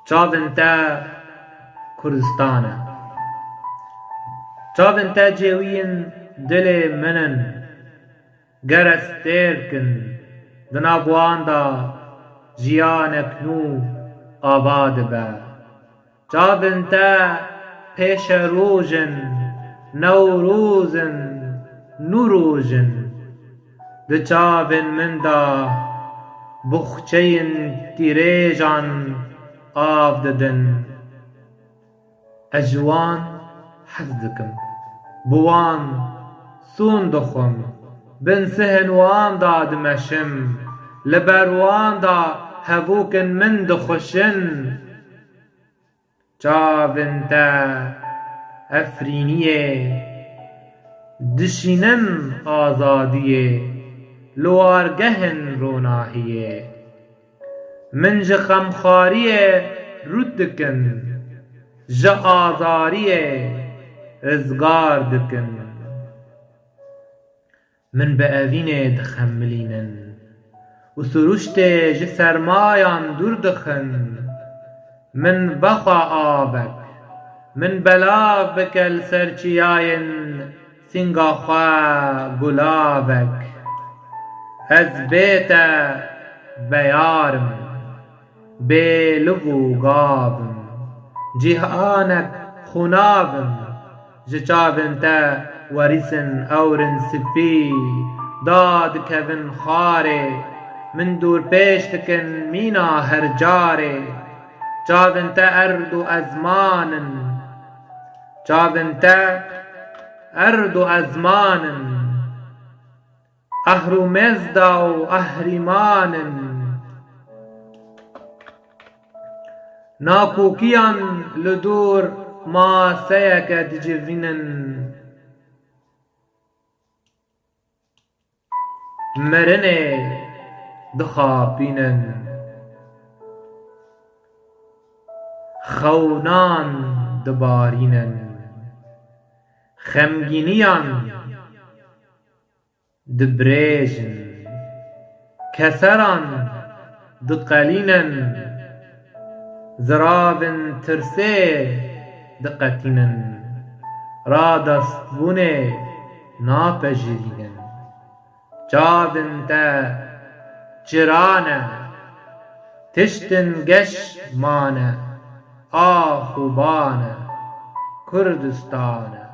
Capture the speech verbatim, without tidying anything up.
Çavên te Kurdistan e. Çavên te cêwiyên dilê min in. Ger ez têr kin, di nav wan de jiyanek nû ava dibe. Çavên te pêşeroj in, newroz in, nûroj in. Di çavên min de buxçeyên tîrêjan av didin. Ez ji wan hez dikim. Bi wan sûn dixwim. Bin sihên wan de dimeşim. Li ber wan de hevokên min dixweşin. Çavên te Efrîniyê dişînin azadiyê, li wargehên ronahiyê. Min ji xemxwariyê rût dikin, ji azariyê rizgar dikin. Min bi evînê dixemilînin û siruştê ji sermayan dûr dixin. Min vexwe avek, min belav bike li ser çiyayên sînga xwe gulavek. Ez bê te beyar im. Bê liv û gav im, cîhanek xunav im. Ji çavên te werîsin ewrin spî, dadikevin xwarê. Min dûrpêç dikin mîna her carê. Çavên te erd û ezman in. Çavên te erd û ezman in. Ehrûmêzda û ehrîman in. Nakokiyan li dor maseyeke dicivînin. Mirinê dixapînin. Xewnan dibarînin. Xemgîniyan dibrêjin, keseran diqelînin, ziravên tirsê diqetînin, radestbûnê napejirînin. Çavên te çira ne, tiştên geş mane, ax û bane, Kurdistan e.